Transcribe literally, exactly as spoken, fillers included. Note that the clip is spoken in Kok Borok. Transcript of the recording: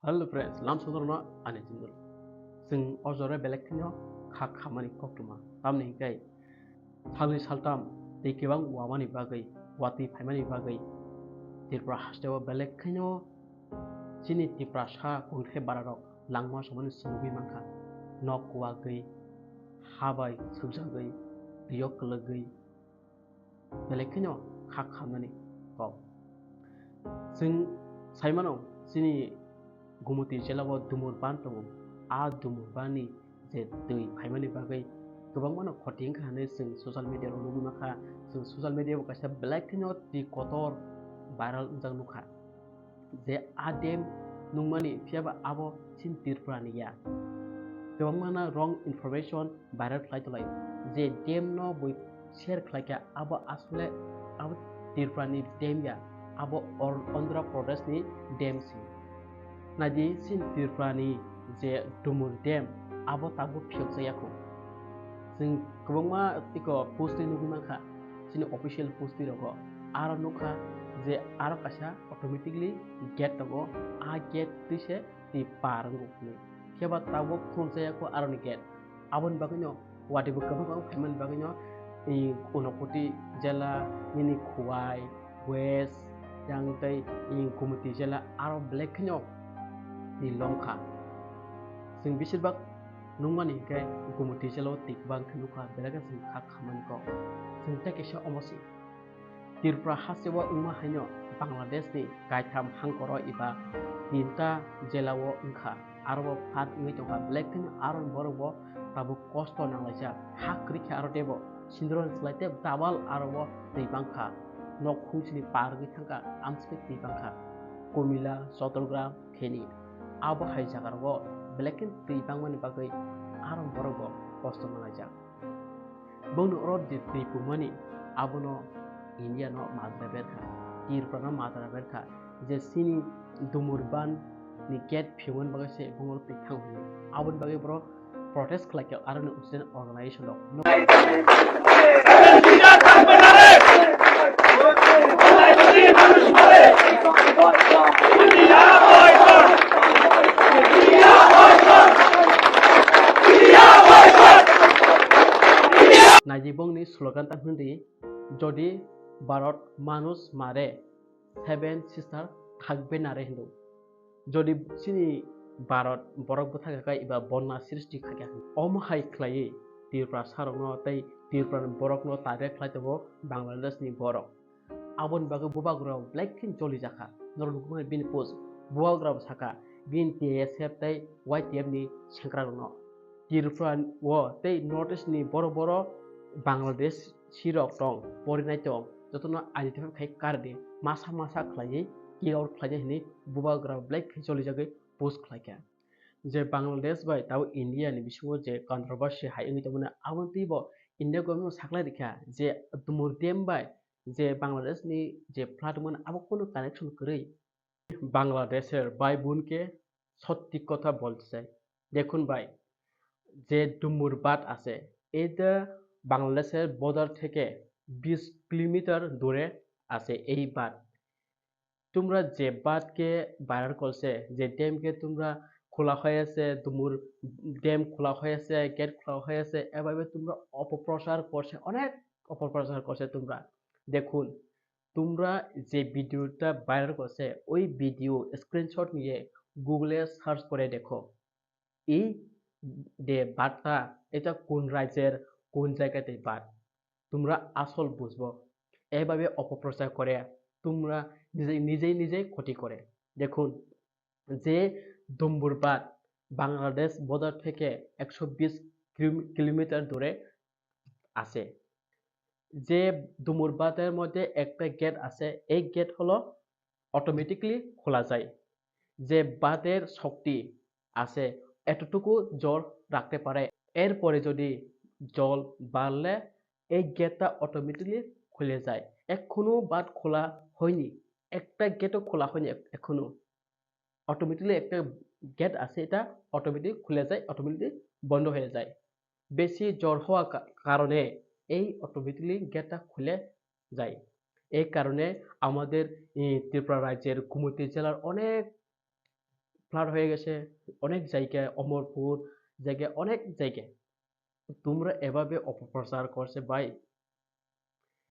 Hello friends, lam sodorno ani jindul. Chwng o jora belek kheno kha khamani koktwma. Tamni hwnkhe salni saltam tei kwbang wamani bagwi, watwi phaimani bagwi Tripura hasteo belek kheno chini Tiprasa kungthai bararok langma somani swrwngwi mankha. Nok kuwagwi, ha bai sukjagwi, twiyo kwlwgwi, belek kheno kha khamnani kok. Chwng saimano chini Gumoti jela o dumur ban tongo. A dumur ban ni je twi phaimani bagwi kwbangmano khoti wngkha hinwi chwng social media o nugwi mankha. Chwng social media o kaisa belek kheno twi kotor viral wngjak nukha. Je a dam nungmani, phiyaba abo chini Tripura ni ya. Kwbangma na wrong information viral khlai tonglaio. Je dam no bui share khlaikha, abo asole abo Tripura ni dam ya, abo Or-, Andhra Pradesh ni dam se. Naidi chini Tripura ni je Dumur dam, abo tabuk phiyokjak ya kho. Chwng kwbangma iko post twi nugwi mankha, chini official post twi rogo. Aro nukha je aro kaisa automatically gate tongo, a gate twi se twi par wngo hinwi. Phiya ba tabuk khulumsa ya kho aroni gate. Aboni bagwino watwi bo kwbang kwbang phaimani bagwino i Unakoti jela nini Khowai, West, yang tei i Gumoti jela aro belek kheno twi lomkha. Chwng besibak nukmani hwnkhe Gumoti jela o twi kwbang khe nukha, belek khe chwng kha khamani kok. Chwng tei kaisa omo se. Tripura hasteo wngma haino Bangladesh ni kaitham hangkoro eba tinta jela o wngkha. Aro bo phat wngwi tongkha, belek kheno aro borok bo tabuk kosto nanglaijak. Ha kwrwi khe aro teibo sindro ni slai tei double aro bo twi bangkha. Nok khungsini par wngwi thangkha, amsike twi bangkha. Kumila, Chottogram, Theni. Abo hai jaga rogo belek kheno twi bangmani bagwi aro borok bo kosto nanglaijak. Bongni oro je twi pungmani, abono India no majra berkha, Tripura no majra berkha, je chini Dumur ban ni gate phiyokmani bagwi se bongni oro twi thang hwnwi. Aboni bagwi borok protest khlai kha, aroni student organization rok. Naidi bongni slogan ta hwnwi, "Jodi Bharat manush mare, seven sister thakbe nare," hinwi. Jodi chini Bharat borok bwthakha khe eba bonna srishti kha khe, omo hai khlaiwi Tripura sarokno tei Tripura ni borokno target khlai tongo Bangladesh ni borok. Aboni bagwi bubagra belek khe choli jakha. Norok nukmani bini post, bubagra bo sakha, bini T S F tei Y T F ni sengkrakrokno. Tripura o tei North East ni borok borok Bangladesh sirok tong, porinai tong, jotono identify khai kardi, masa masa khlaiwi kick out khlainai hinwi bubagra belek khe choli jagwi post khlaikha. Je Bangladesh bai tabo India ni bisingo je controversy hai wngwi tongmani, aboni twibo India government saklai rikha je Dumur dam bai je Bangladesh ni je flood wngmani abo kunu connection kwrwi। বাংলাদেশের ভাই বোনকে সত্যি কথা বলতে চাই। দেখুন ভাই, যে ডুমুর বাঁধ আছে, এটা বাংলাদেশের বর্ডার থেকে বিশ কিলোমিটার দূরে আছে এই বাঁধ। তোমরা যে বাঁধকে ভাইরাল করছে, যে ড্যামকে তোমরা খোলা হয়েছে, ডুমুর ড্যাম খোলা হয়েছে, গেট খোলা হয়েছে, এভাবে তোমরা অপপ্রচার করছে, অনেক অপপ্রচার করছে তোমরা। দেখুন, তোমরা যে ভিডিওটা ভাইরাল করছে, ওই ভিডিও স্ক্রিনশট নিয়ে গুগলে সার্চ করে দেখো। এই যে বাঁধটা, এটা কোন রাজ্যের কোন জায়গাতে বাঁধ, তোমরা আসল বুঝবো। এভাবে অপপ্রচার করে তোমরা নিজে, নিজেই নিজেই ক্ষতি করে। দেখুন, যে ডুমুর বাঁধ বাংলাদেশ বর্ডার থেকে একশো বিশ কিলো-, কিলোমিটার দূরে আছে। যে ডুমুর বাঁধের মধ্যে একটা গেট আছে, এই গেট হলো অটোমেটিক্যালি খোলা যায়। যে বাঁধের শক্তি আছে, এতটুকু জল রাখতে পারে। এরপরে যদি জল বাড়লে এই গেটটা অটোমেটিক্যালি খুলে যায়। এখনো বাঁধ খোলা হয়নি, একটা গেটও খোলা হয়নি এখ-, এখনো। অটোমেটিক্যালি একটা গেট আছে, এটা অটোমেটিক খুলে যায়, অটোমেটিক বন্ধ হয়ে যায়। বেশি ঝড় হওয়ার কা-, কারণে এই অটোমেটিক্যালি গেটটা খুলে যায়। এই কারণে আমাদের, এ, ত্রিপুরা রাজ্যের গোমতী জেলার অনেক আপনার হয়ে গেছে অনেক জায়গায়, অমরপুর জায়গায়, অনেক জায়গায়। তোমরা এভাবে অপপ্রচার করছে ভাই,